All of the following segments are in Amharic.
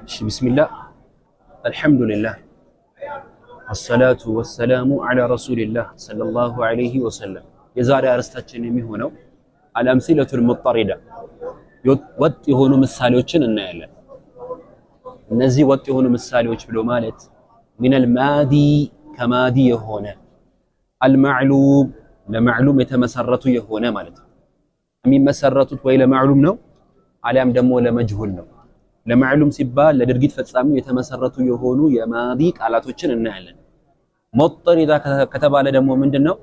እሺ ቢስሚላህ አልሐምዱሊላህ አሰላቱ ወሰላሙ ዐላ ረሱሊላህ ሰለላሁ ዐለይሂ ወሰለም። የዛሬ አርዕስታችን የሚሆነው አልአምሲለቱል ሙጠሪዳ ወጥ የሆኑ ምሳሌዎችን እናያለን። እነዚህ ወጥ የሆኑ ምሳሌዎች ብሎ ማለት من الماضي ከ ماضي የሆነ المعلوم ለ معلوم የተመሰረቱ የሆነ ማለት ነው። የሚመሰረቱት ወይ ለ معلوم ነው አሊያም ደግሞ ለ مجهول ነው። ለ معلوم ሲባል ለድርጊት ፈጻሚው የተመሰረቱ የሆኑ የ ماضي ቃላቶችን እናያለን። مطردة ከተባለ ደግሞ ምንድነው?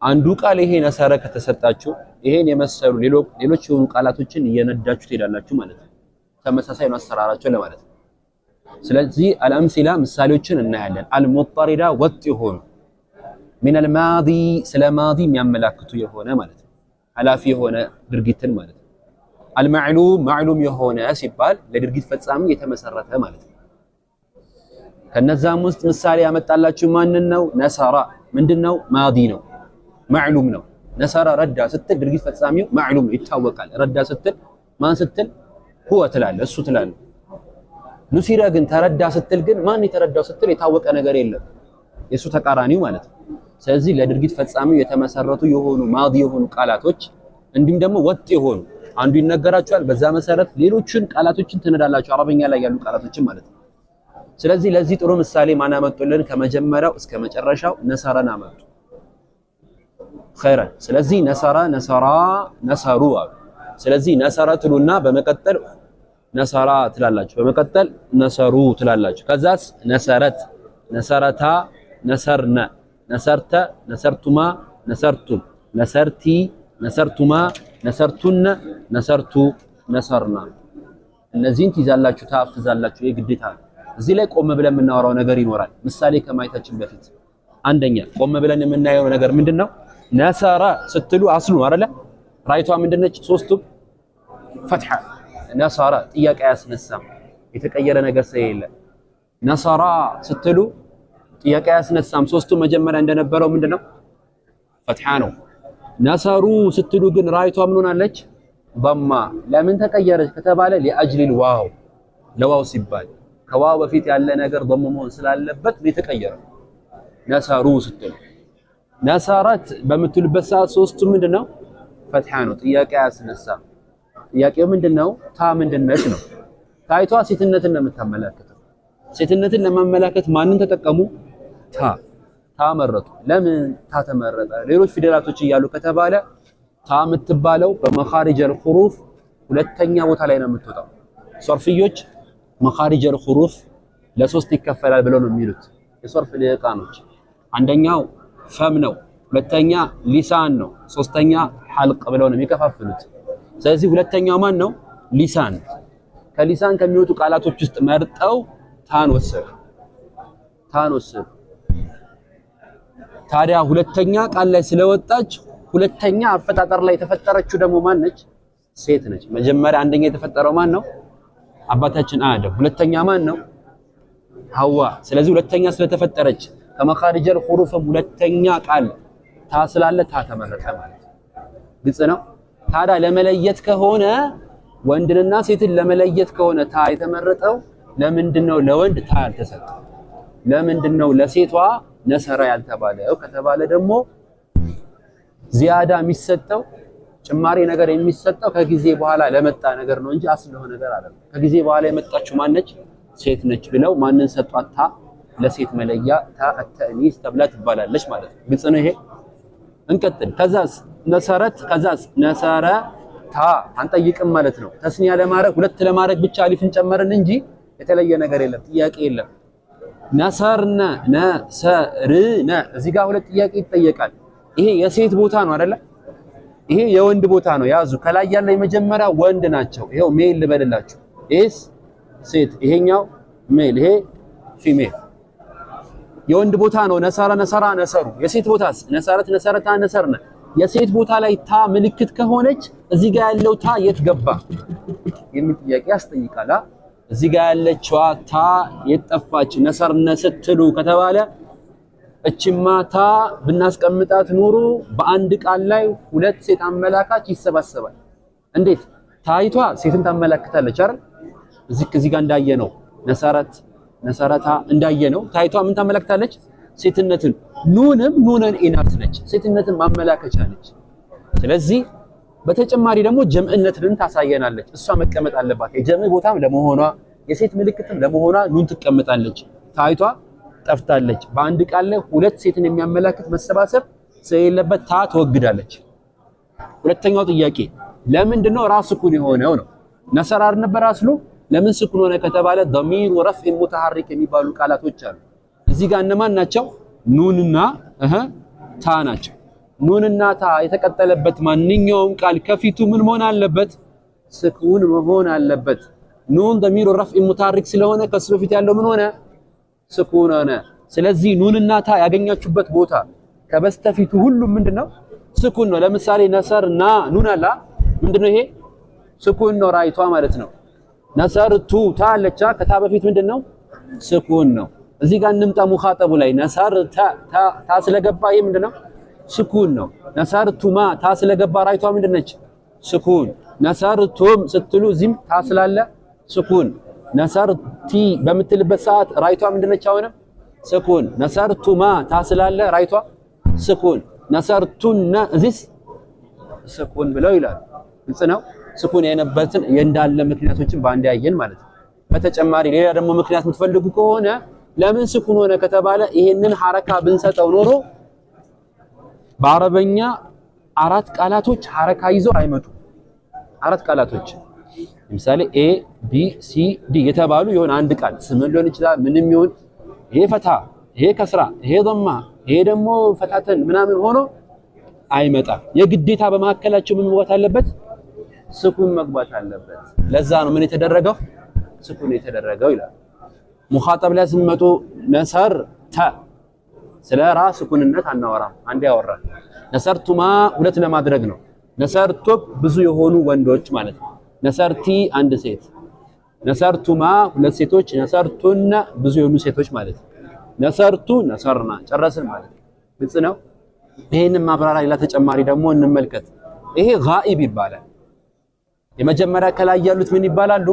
አንዱ ቃል ይሄ نصر ከተሰጣችሁ ይሄን የመሰሉ ሌሎች የሆኑ ቃላቶችን እየነዳችሁ ትሄዳላችሁ ማለት ነው። ተመሳሳይ ነው አሰራራቸው ለማለት ነው። ስለዚህ الأمثلة ምሳሌዎችን እናያለን። المطردة ወጥ የሆኑ من الماضي ስለ ماضي የሚያመላክቱ የሆነ ማለት ነው። ኃላፊ የሆነ ድርጊትን ማለት ነው። المعلوم معلوم የሆነ ሲባል ለድርጊት ፈጻሚ የተመሰረተ ማለት ነው። ከነዛም ውስጥ ምሳሌ ያመጣላችሁ ማንን ነው? نصر ምንድነው? ماضي ነው፣ معلوم ነው። نصر ረዳ ስትል ድርጊት ፈጻሚው معلوم ነው፣ ይታወቃል። ረዳ ስትል ማን ስትል هو ትላለህ፣ እሱ ትላለህ። نصر ግን ተረዳ ስትል ግን ማን የተረዳው ስትል የታወቀ ነገር የለም፣ የሱ ተቃራኒው ማለት ነው። ስለዚህ ለድርጊት ፈጻሚው የተመሰረቱ የሆኑ ماضي የሆኑ ቃላቶች እንዲሁም ደግሞ ወጥ የሆኑ አንዱ ይነገራችኋል፣ በዛ መሰረት ሌሎችን ቃላቶችን ትነዳላችሁ፣ አረበኛ ላይ ያሉ ቃላቶችን ማለት ነው። ስለዚህ ለዚህ ጥሩ ምሳሌ ማን አመጡልን? ከመጀመሪያው እስከ መጨረሻው نصر ን አመጡ። خيرا። ስለዚህ نصر፣ نصرا፣ نصروا አሉ። ስለዚህ نصر ትሉና በመቀጠል نصرا ትላላችሁ፣ በመቀጠል نصروا ትላላችሁ። ከዛስ نصرت፣ نصرتا፣ نصرن፣ نصرت፣ نصرتما፣ نصرتم፣ نصرت፣ نصرتما፣ نصرتن፣ نصرت፣ نصرن። እነዚህን ትይዛላችሁ፣ ታፍዛላችሁ። ይሄ ግዴታ ነው። እዚህ ላይ ቆም ብለን የምናወራው ነገር ይኖራል። ምሳሌ ከማየታችን በፊት አንደኛ ቆም ብለን የምናየው ነገር ምንድነው? نصر ስትሉ አስሉ አይደለ? ራይቷ ምንድነች? ሶስቱም فتحة። نصر ጥያቄ አያስነሳም፣ የተቀየረ ነገር ስለሌለ። نصرا ስትሉ ጥያቄ አያስነሳም። ሶስቱም መጀመሪያ እንደነበረው ምንድነው? فتحة ነው። نصروا ስትሉ ግን ራይቷ ምን ሆናለች? ضمة። ለምን ተቀየረች ከተባለ لأجل الواو፣ ለ واو ሲባል ከ واو በፊት ያለ ነገር ضم መሆን ስላለበት ነው የተቀየረው። نصروا ስትሉ نصرت በምትሉበት ሰዓት ሶስቱ ምንድነው? فتحة ነው። ጥያቄ አያስነሳም። ጥያቄው ምንድነው? ታ ምንድነች ነው። ታይቷ ሴትነትን ነው የምታመላክተው። ሴትነትን ለማመላከት ማንን ተጠቀሙ? ታ ታ መረጡ። ለምን ታ ተመረጠ? ሌሎች ፊደላቶች እያሉ ከተባለ ታ የምትባለው በ مخارج الحروف ሁለተኛ ቦታ ላይ ነው የምትወጣው። ሶርፊዮች مخارج الحروف ለሶስት ይከፈላል ብለው ነው የሚሉት የሶርፍ ልሂቃኖች። አንደኛው فم ነው፣ ሁለተኛ لسان ነው፣ ሶስተኛ حلق ብለው ነው የሚከፋፍሉት። ስለዚህ ሁለተኛው ማን ነው? لسان። ከ لسان ከሚወጡ ቃላቶች ውስጥ መርጠው ታን ወሰዱ። ታን ወሰዱ። ታዲያ ሁለተኛ ቃል ላይ ስለወጣች ሁለተኛ አፈጣጠር ላይ የተፈጠረችው ደግሞ ማን ነች? ሴት ነች። መጀመሪያ አንደኛ የተፈጠረው ማን ነው? አባታችን አደም። ሁለተኛ ማን ነው? ሐዋ። ስለዚህ ሁለተኛ ስለተፈጠረች ከ مخارج الحروف ም ሁለተኛ ቃል ታ ስላለ ታ ተመረጠ ማለት ነው። ግልጽ ነው። ታዲያ ለመለየት ከሆነ ወንድንና ሴትን ለመለየት ከሆነ ታ የተመረጠው ለምንድን ነው ለወንድ ታ ያልተሰጠው? ለምንድን ነው ለሴቷ نصر ያልተባለው ከተባለ ደግሞ زيادة የሚሰጠው ጭማሪ ነገር የሚሰጠው ከጊዜ በኋላ ለመጣ ነገር ነው እንጂ أصل ለሆነ ነገር አይደለም። ከጊዜ በኋላ የመጣችው ማነች? ሴት ነች ብለው ማንን ሰጧት? ታ ለሴት መለያ تاء التأنيث ተብላ ትባላለች ማለት ነው። ግልጽ ነው ይሄ። እንቀጥል። ከዛስ نصرت፣ ከዛስ نصرتا አንጠይቅም ማለት ነው። تثنية ለማድረግ ሁለት ለማድረግ ብቻ አሊፍን ጨመርን እንጂ የተለየ ነገር የለም፣ ጥያቄ የለም። نصرن نصرن እዚህ ጋር ሁለት ጥያቄ ይጠየቃል። ይሄ የሴት ቦታ ነው አይደለ? ይሄ የወንድ ቦታ ነው። ያዙ። ከላይ ያለ የመጀመሪያ ወንድ ናቸው። ይሄው male ልበልላችሁ። ይሄስ ሴት፣ ይሄኛው male፣ ይሄ female። የወንድ ቦታ ነው نصر نصرا نصروا። የሴት ቦታስ نصرت نصرتا نصرن። የሴት ቦታ ላይ ታ ምልክት ከሆነች እዚህ ጋር ያለው ታ የት ገባ የሚል ጥያቄ ያስጠይቃል። እዚህ ጋር ያለችዋ ታ የት ጠፋች? نصرن ስትሉ ከተባለ እችማ ታ ብናስቀምጣት ኑሩ በአንድ ቃል ላይ ሁለት ሴት አመላካች ይሰባሰባል። እንዴት? ታይቷ ሴትን ታመላክታለች አይደል? እዚህ ጋር እንዳየነው نصرت نصرتا እንዳየነው ታይቷ ምን ታመለክታለች? ሴትነትን። ኑንም نون الإناث ነች፣ ሴትነትን ማመላከቻ ነች። ስለዚህ በተጨማሪ ደግሞ ጀምዕነትን ታሳየናለች። እሷ መቀመጥ አለባት። የጀምዕ ቦታም ለመሆኗ የሴት ምልክትም ለመሆኗ ኑን ትቀመጣለች። ታይቷ ጠፍታለች። በአንድ ቃል ላይ ሁለት ሴትን የሚያመላክት መሰባሰብ ስለሌለበት ታ ትወግዳለች። ሁለተኛው ጥያቄ ለምንድን ነው ራ ስኩን የሆነው ነው። نصر ነበር አስሉ። ለምን ስኩን ሆነ ከተባለ ضمير رفع متحرك የሚባሉ ቃላቶች አሉ። እዚህ ጋር እነማን ናቸው? ኑንና ታ ናቸው። ኑንና ታ የተቀጠለበት ማንኛውም ቃል ከፊቱ ምን መሆን አለበት? ስኩን መሆን አለበት። ኑን ضمير رفع متحرك ስለሆነ ከሱ በፊት ያለው ምን ሆነ? ስኩን ሆነ። ስለዚህ ኑንና ታ ያገኛችሁበት ቦታ ከበስተፊቱ ሁሉም ምንድነው? ስኩን ነው። ለምሳሌ نصرنا ኑን አላ ምንድነው ይሄ? ስኩን ነው፣ ራይቷ ማለት ነው። نصرت ታ አለቻ ከታ በፊት ምንድነው? ስኩን ነው። እዚህ ጋር እንምጣ። ሙኻጠቡ ላይ نصرت ታ ስለገባ ይሄ ምንድነው? ስኩን ነው። نصرتما ታ ስለገባ ራይቷ ምንድነች? ስኩን። نصرتم ስትሉ እዚህም ታ ስላለ ስኩን። نصرت በምትልበት ሰዓት ራይቷ ምንድነች? አሁንም ስኩን። نصرتما ታ ስላለ ራይቷ ስኩን። نصرتن እዚስ ስኩን ብለው ይላሉ። ግልጽ ነው። ስኩን የነበትን የእንዳለ ምክንያቶችን በአንድ ያየን ማለት ነው። በተጨማሪ ሌላ ደግሞ ምክንያት የምትፈልጉ ከሆነ ለምን ስኩን ሆነ ከተባለ ይሄንን ሐረካ ብንሰጠው ኖሮ በአረበኛ አራት ቃላቶች ሐረካ ይዘው አይመጡም። አራት ቃላቶች ለምሳሌ A B C D የተባሉ የሆነ አንድ ቃል ስምን ሊሆን ይችላል፣ ምንም ይሁን ይሄ ፈታ፣ ይሄ ከስራ፣ ይሄ ዶማ፣ ይሄ ደግሞ ፈታተን ምናምን ሆኖ አይመጣም። የግዴታ በመካከላቸው ምን መግባት አለበት? ስኩን መግባት አለበት። ለዛ ነው ምን የተደረገው? ስኩን የተደረገው ይላል። ሙኻጠብ ላይ ስንመጡ نصرت ስለ ራ ስኩንነት አናወራም። አንዴ ያወራል። نصرتما ሁለት ለማድረግ ነው። نصرتم ብዙ የሆኑ ወንዶች ማለት ነው። نصرت አንድ ሴት፣ نصرتما ሁለት ሴቶች፣ نصرتن ብዙ የሆኑ ሴቶች ማለት ነው። نصرت نصرنا ጨረስን ማለት ነው። ግልጽ ነው። ይሄንን ማብራሪያ ሌላ ተጨማሪ ደግሞ እንመልከት። ይሄ ጋኢብ ይባላል። የመጀመሪያ ከላይ ያሉት ምን ይባላሉ?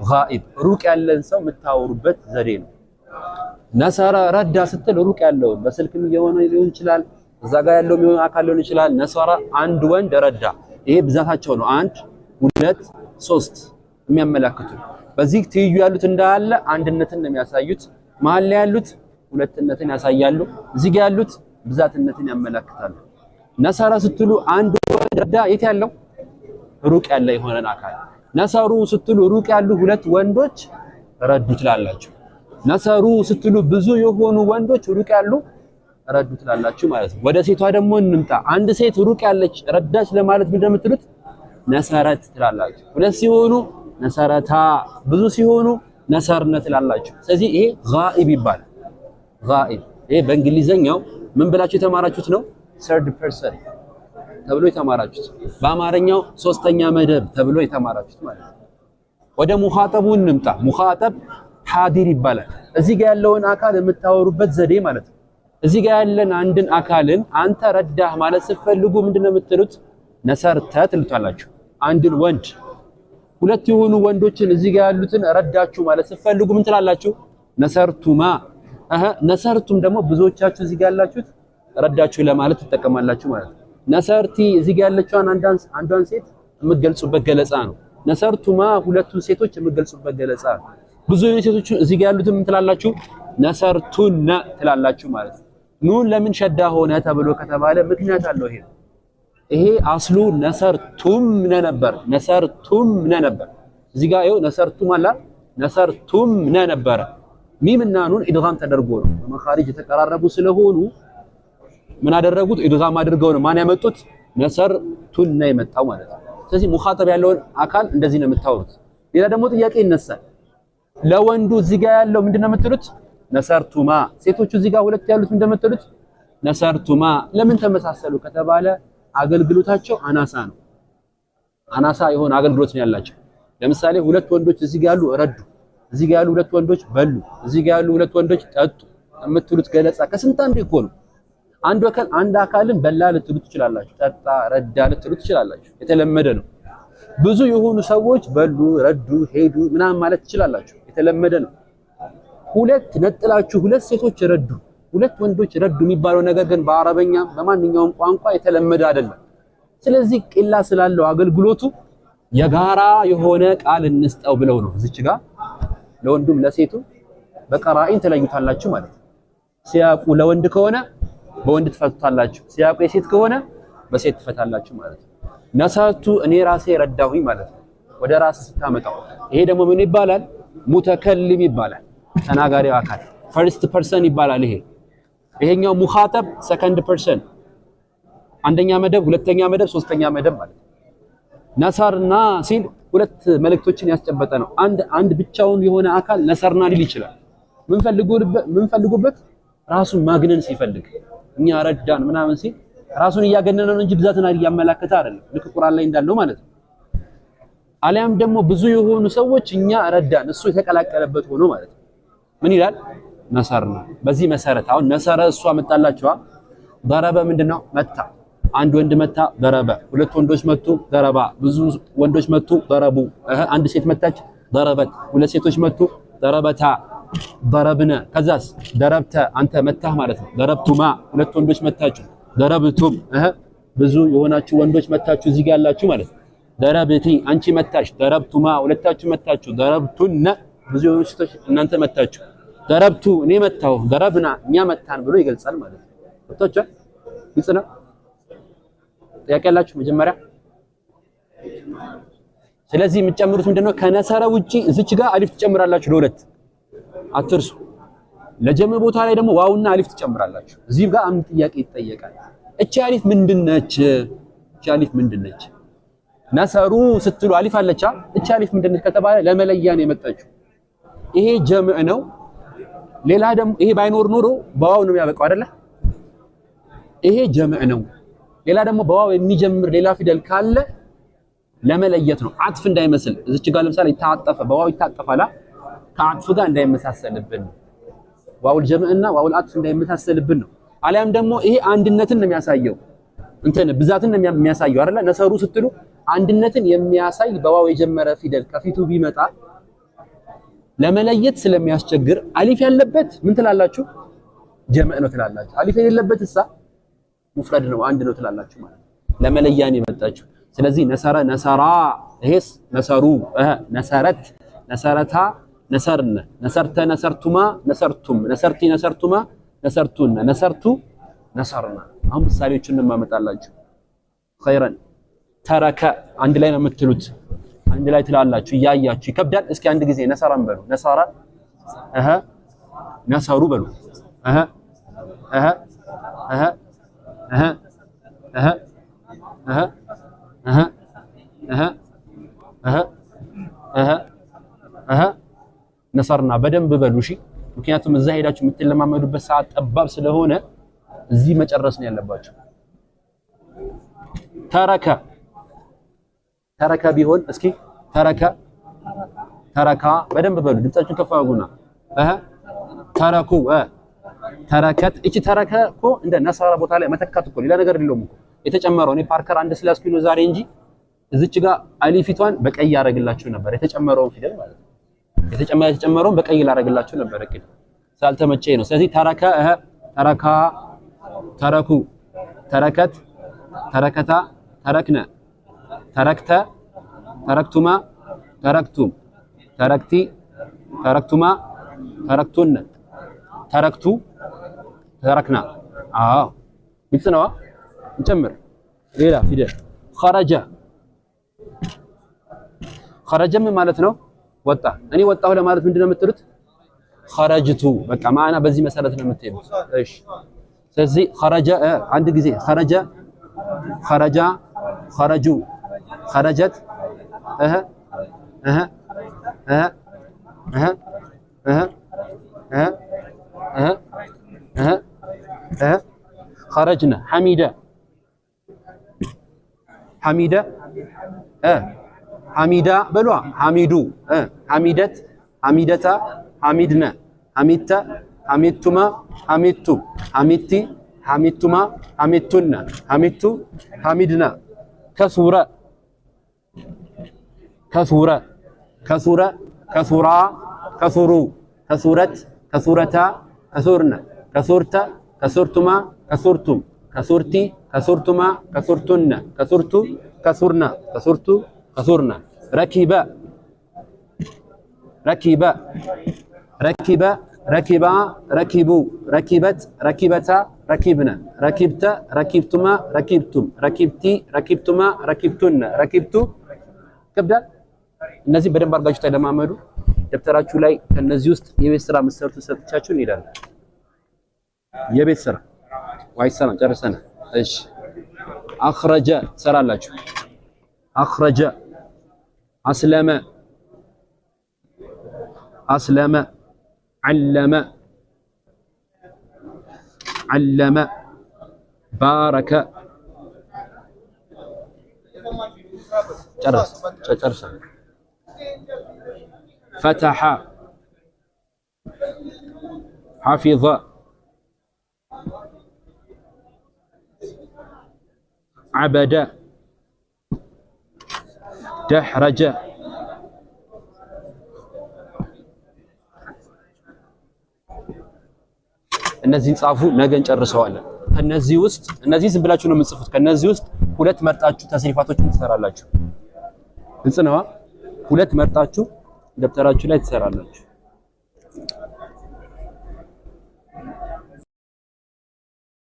ጋኢብ፣ ሩቅ ያለን ሰው የምታወሩበት ዘዴ ነው። نصر ረዳ ስትል ሩቅ ያለውን በስልክም የሆነ ሊሆን ይችላል፣ እዛ ጋር ያለው የሆነ አካል ሊሆን ይችላል። نصر አንድ ወንድ ረዳ፣ ይሄ ብዛታቸው ነው። አንድ ሁለት ሶስት የሚያመላክቱ በዚህ ትይዩ ያሉት እንዳለ አንድነትን ነው የሚያሳዩት። መሀል ላይ ያሉት ሁለትነትን ያሳያሉ። እዚህ ጋር ያሉት ብዛትነትን ያመላክታሉ። نصر ስትሉ አንድ ወንድ ረዳ፣ የት ያለው ሩቅ ያለ የሆነን አካል። نصروا ስትሉ ሩቅ ያሉ ሁለት ወንዶች ረዱ ትላላችሁ። نصروا ስትሉ ብዙ የሆኑ ወንዶች ሩቅ ያሉ ረዱ ትላላችሁ ማለት ነው። ወደ ሴቷ ደግሞ እንምጣ። አንድ ሴት ሩቅ ያለች ረዳች ለማለት ምንድን ነው የምትሉት? نصرت ትላላችሁ። ሁለት ሲሆኑ نصرتا፣ ብዙ ሲሆኑ نصرن ትላላችሁ። ስለዚህ ይሄ ጋኢብ ይባላል። ጋኢብ ይሄ በእንግሊዘኛው ምን ብላችሁ የተማራችሁት ነው? third person ተብሎ የተማራችሁት፣ በአማርኛው ሶስተኛ መደብ ተብሎ የተማራችሁት ማለት ነው። ወደ ሙኻጠቡ እንምጣ። ሙኻጠብ ሓዲር ይባላል። እዚህ ጋር ያለውን አካል የምታወሩበት ዘዴ ማለት ነው። እዚህ ጋር ያለን አንድን አካልን አንተ ረዳህ ማለት ስትፈልጉ ምንድነው የምትሉት? ነሰርተ ትሉታላችሁ። አንድን ወንድ ሁለት የሆኑ ወንዶችን እዚህ ጋር ያሉትን ረዳችሁ ማለት ስትፈልጉ ምን ትላላችሁ? ነሰርቱማ። ነሰርቱም ደግሞ ብዙዎቻችሁ እዚህ ጋር ያላችሁት ረዳችሁ ለማለት ትጠቀማላችሁ ማለት ነው። ነሰርቲ እዚህ ጋር ያለችዋን አንዷን ሴት የምትገልጹበት ገለጻ ነው። ነሰርቱማ ሁለቱን ሴቶች የምትገልጹበት ገለጻ ነው። ብዙ ሴቶች እዚህ ጋር ያሉትን ምን ትላላችሁ? ነሰርቱነ ትላላችሁ ማለት ነው። ኑን ለምን ሸዳ ሆነ ተብሎ ከተባለ ምክንያት አለው። ይሄ አስሉ ነሰርቱምነ ነበር። ነሰርቱምነ ነበር። እዚህ ጋር ይኸው نصرتم አላ نصرتمن ነበረ። ሚም እና ኑን ኢድጋም ተደርጎ ነው በመኻሪጅ የተቀራረቡ ስለሆኑ ምን አደረጉት? ኢድጋም አድርገው ነው ማን ያመጡት? نصرتن የመጣው ማለት ነው። ስለዚህ ሙኻጠብ ያለውን አካል እንደዚህ ነው የምታወሩት። ሌላ ደግሞ ጥያቄ ይነሳል። ለወንዱ እዚህ ጋር ያለው ምንድነው የምትሉት? نصرتما። ሴቶቹ እዚህ ጋር ሁለት ያሉት ምንድነው የምትሉት? نصرتما። ለምን ተመሳሰሉ ከተባለ አገልግሎታቸው አናሳ ነው። አናሳ የሆነ አገልግሎት ነው ያላቸው። ለምሳሌ ሁለት ወንዶች እዚህ ጋር ያሉ ረዱ፣ እዚህ ጋር ያሉ ሁለት ወንዶች በሉ፣ እዚህ ጋር ያሉ ሁለት ወንዶች ጠጡ የምትሉት ገለጻ ከስንት አንዱ እኮ ነው። አንድ ወከል አንድ አካልን በላ ልትሉ ትችላላችሁ፣ ጠጣ፣ ረዳ ልትሉ ትችላላችሁ። የተለመደ ነው። ብዙ የሆኑ ሰዎች በሉ፣ ረዱ፣ ሄዱ ምናምን ማለት ትችላላችሁ። የተለመደ ነው። ሁለት ነጥላችሁ ሁለት ሴቶች ረዱ፣ ሁለት ወንዶች ረዱ የሚባለው ነገር ግን በአረበኛ በማንኛውም ቋንቋ የተለመደ አይደለም። ስለዚህ قلة ስላለው አገልግሎቱ የጋራ የሆነ ቃል እንስጠው ብለው ነው እዚች ጋር ለወንዱም ለሴቱ በ قرائن ትለዩታላችሁ ማለት ነው። ሲያቁ ለወንድ ከሆነ በወንድ ትፈቱታላችሁ፣ ሲያቁ የሴት ከሆነ በሴት ትፈታላችሁ ማለት ነው። نصرت እኔ ራሴ ረዳሁኝ ማለት ነው፣ ወደ ራስ ስታመጣው። ይሄ ደግሞ ምን ይባላል? متكلم ይባላል። ተናጋሪው አካል first person ይባላል። ይሄኛው مخاطب second person፣ አንደኛ መደብ፣ ሁለተኛ መደብ፣ ሶስተኛ መደብ ማለት ነው። نصرنا ሲል ሁለት መልእክቶችን ያስጨበጠ ነው። አንድ አንድ ብቻውን የሆነ አካል نصرنا ሊል ይችላል። ምን ፈልጉበት ራሱን ማግነን ሲፈልግ እኛ ረዳን ምናምን ሲል ራሱን እያገነነ ነው እንጂ ብዛትን እያመላከተ አይደለም። ልክ ቁርአን ላይ እንዳለው ማለት ነው። አሊያም ደግሞ ብዙ የሆኑ ሰዎች እኛ ረዳን እሱ የተቀላቀለበት ሆኖ ማለት ነው። ምን ይላል? نصرنا። በዚህ መሰረት አሁን نصر እሷ መጣላችኋ። ضرب ምንድነው? መታ። አንድ ወንድ መታ ضرب። ሁለት ወንዶች መቱ ضربا። ብዙ ወንዶች መቱ ضربوا። አንድ ሴት መታች ضربت። ሁለት ሴቶች መቱ ضربتا። ضربن። ከዛስ ضربت አንተ መታህ ማለት ነው። ضربتما ሁለት ወንዶች መታችሁ። ضربتم ብዙ የሆናችሁ ወንዶች መታችሁ እዚህ ጋር ያላችሁ ማለት ነው። ضربتِ አንቺ መታሽ። ضربتما ሁለታችሁ መታችሁ። ضربتن ብዙ የሆኑ ሴቶች እናንተ መታችሁ። ضربت እኔ መታሁ፣ ضربنا እኛ መታን ብሎ ይገልጻል ማለት ነው። ገብቷችኋል? ግልጽ ነው። ጥያቄ ያላችሁ መጀመሪያ። ስለዚህ የምትጨምሩት ምንድነው? ከ نصر ውጪ እዚች ጋር ألف ትጨምራላችሁ ለሁለት አትርሱ። ለ جمع ቦታ ላይ ደግሞ ዋውና ألف ትጨምራላችሁ። እዚህ ጋር አንድ ጥያቄ ይጠየቃል። እቺ ألف ምንድነች? እቺ ألف ምንድነች? نصروا ስትሉ ألف አለቻ። እቺ ألف ምንድነች ከተባለ ለመለያ ነው የመጣችው። ይሄ جمع ነው። ሌላ ደግሞ ይሄ ባይኖር ኖሮ በዋው ነው የሚያበቃው አይደለ? ይሄ جمع ነው። ሌላ ደግሞ በዋው የሚጀምር ሌላ ፊደል ካለ ለመለየት ነው፣ عطف እንዳይመስል። እዚች ጋር ለምሳሌ ይታጠፈ በዋው ይታጠፋላ፣ ከ عطف ጋር እንዳይመሳሰልብን ነው። واو الجمع እና واو العطف እንዳይመሳሰልብን ነው። አሊያም ደግሞ ይሄ አንድነትን ነው የሚያሳየው፣ እንትን ብዛትን ነው የሚያሳየው አይደለ? نصروا ስትሉ አንድነትን የሚያሳይ በዋው የጀመረ ፊደል ከፊቱ ቢመጣ ለመለየት ስለሚያስቸግር ألف ያለበት ምን ትላላችሁ? جمع ነው ትላላችሁ። ألف የሌለበት እሳ مفرد ነው አንድ ነው ትላላችሁ ማለት ነው። ለመለያ ነው የመጣችሁ። ስለዚህ نصر نصرا፣ ይሄስ نصروا፣ نصرت نصرتا፣ نصرن፣ نصرت نصرتما፣ نصرتم፣ نصرت نصرتما፣ نصرتن፣ نصرت نصرنا። አሁን ምሳሌዎችን እንማመጣላችሁ። خيرا ترك አንድ ላይ ነው የምትሉት፣ አንድ ላይ ትላላችሁ እያያችሁ ይከብዳል። እስኪ አንድ ጊዜ نصر ን በሉ። نصر እህ نصروا በሉ። እህ እህ እህ እህ እህ እህ እህ እህ እህ እህ እህ نصرنا በደንብ በሉ። እሺ፣ ምክንያቱም እዛ ሄዳችሁ የምትለማመዱበት ሰዓት ጠባብ ስለሆነ እዚህ መጨረስ ነው ያለባችሁ። ترك ترك ቢሆን እስኪ ترك تركا በደንብ በሉ። ድምጻችሁን ከፍ አድርጉና እህ تركوا تركت። እቺ ترك እኮ እንደ نصر ቦታ ላይ መተካት እኮ ሌላ ነገር የለውም እኮ የተጨመረው። እኔ marker አንድ ስላስኩኝ ነው ዛሬ እንጂ እዚች ጋር አሊፊቷን በቀይ ያደርግላችሁ ነበር፣ የተጨመረውን ፊደል ማለት ነው። የተጨመረውን በቀይ ላደርግላችሁ ነበር፣ እቅድ ስላልተመቸኝ ነው። ስለዚህ ترك እህ تركا تركوا تركت تركتا تركن تركت تركتما تركتم تركت تركتما تركتن تركت تركنا። አዎ ግልጽ ነዋ። እንጨምር ሌላ ፊደል خرج። خرج ም ማለት ነው ወጣ። እኔ ወጣሁ ለማለት ምንድነው የምትሉት? خرجت። በቃ معنى በዚህ መሰረት ነው የምትሄዱት። እሺ ስለዚህ خرج አንድ ጊዜ خرج خرجا خرجوا خرجت እህ እህ እህ እህ እህ እህ እህ እህ እህ خرجن حمد حمد حمد በሏ حمدوا حمدت حمدتا حمدن حمدت حمدتما حمدتم حمدت حمدتما حمدتن حمدت حمدنا كثر كثر كثر كثرا كثروا كثرت كثرتا كثرن كثرت كثرتما كثرتم كثرت كثرتما كثرتن كثرت كثرن كثرت كثرن ركب ركب ركب ركبا ركبوا ركبت ركبتا ركبن ركبت ركبتما ركبتم ركبت ركبتما ركبتن ركبت ይከብዳል። እነዚህ በደንብ አድርጋችሁ ተለማመዱ። ደብተራችሁ ላይ ከነዚህ ውስጥ የቤት ስራ የምትሰሩት ሰጥቻችሁ እንሄዳለን። የቤት ስራ ዋይ ሰላም ጨርሰናል። እሺ أخرج ትሰራላችሁ። أخرج أسلم أسلم علم علم بارك ጨርስ ጨርሰናል። فتح حفظ عبد دحرج እነዚህን ጻፉ። ነገ እንጨርሰዋለን። ከነዚህ ውስጥ እነዚህ ዝም ብላችሁ ነው የምትጽፉት። ከነዚህ ውስጥ ሁለት መርጣችሁ ተስሪፋቶችን ትሰራላችሁ። ግልጽ ነዋ። ሁለት መርጣችሁ ደብተራችሁ ላይ ትሰራላችሁ።